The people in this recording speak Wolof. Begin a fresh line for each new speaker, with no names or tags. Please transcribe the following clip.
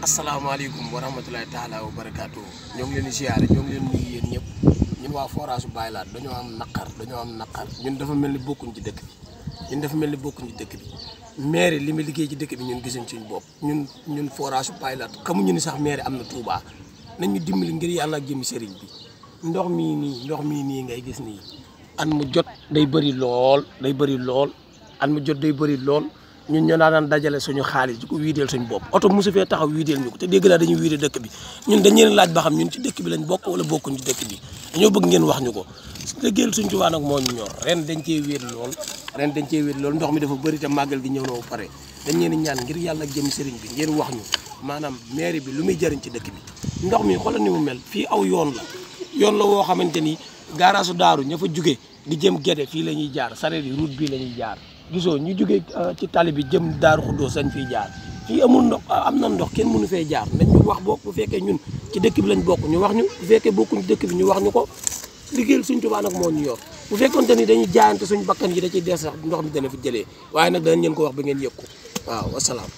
asalaamaaleykum wa rahmatulahi taala wa barakaatu ñoo ngi leen di ziare ñoo ngi leen nuyu yéen ñëpp ñun waa forage bu Baye Laat dañoo am naqar ñun dafa mel ni bokkuñ ci dëkk bi maire li mu liggéey ci dëkk bi ñun gisuñ suñ bopp ñun forage bu Baye Laat xamuñu ni sax maire am na Touba nañ ñu dimbali ngir yàlla ak jëmi sëriñ bi ndox mii nii ngay gis nii an mu jot day bëri lool ñun ñoo daan dajale suñu xaalis di ko wiideel suñu bopp oto mosu fee taxaw wiideel ñu ko te dégg naa dañuy wiide dëkk bi ñun dañ leen laaj ba xam ñun ci dëkk bi lañ bokk wala bokkuñ ci dëkk bi dañoo bëgg ngeen wax ñu ko liggéeyal suñ Tuubaa nag moo ñu ñor ren dañ cee wéet lool ndox mi dafa bëri te màggal gi ñëw na ba pare dañ leen ñaan ngir yàlla ak jëm sëriñ bi ngeen wax ñu maanaam mairie bi lu muy jëriñ ci dëkk bi ndox mi xoolal ni mu mel fii aw yoon la woo xamante ni gaaraasu daaru ña fa jóge di jëm Gédé fii la ñuy jaar sareet yi route bii la ñuy jaar gisoo ñu jógee ci tali bi jëm Daaru Xuddoo sañ fiy jaar fii amul ndox am na ndox kenn mënu fee jaar nañ ñu wax bokk bu fekkee ñun ci dëkk bi lañ bokk ñu wax ñu bu fekkee bokkuñ ci dëkk bi ñu wax ñu ko liggéeyal suñ Tuubaa nag moo ñu yor bu fekkoonte ni dañuy jaayante suñ bakkan yi da ciy des sax ndox mi dana fi jëlee waaye nag danañ leen ko wax ba ngeen yëg ko waaw wasalaam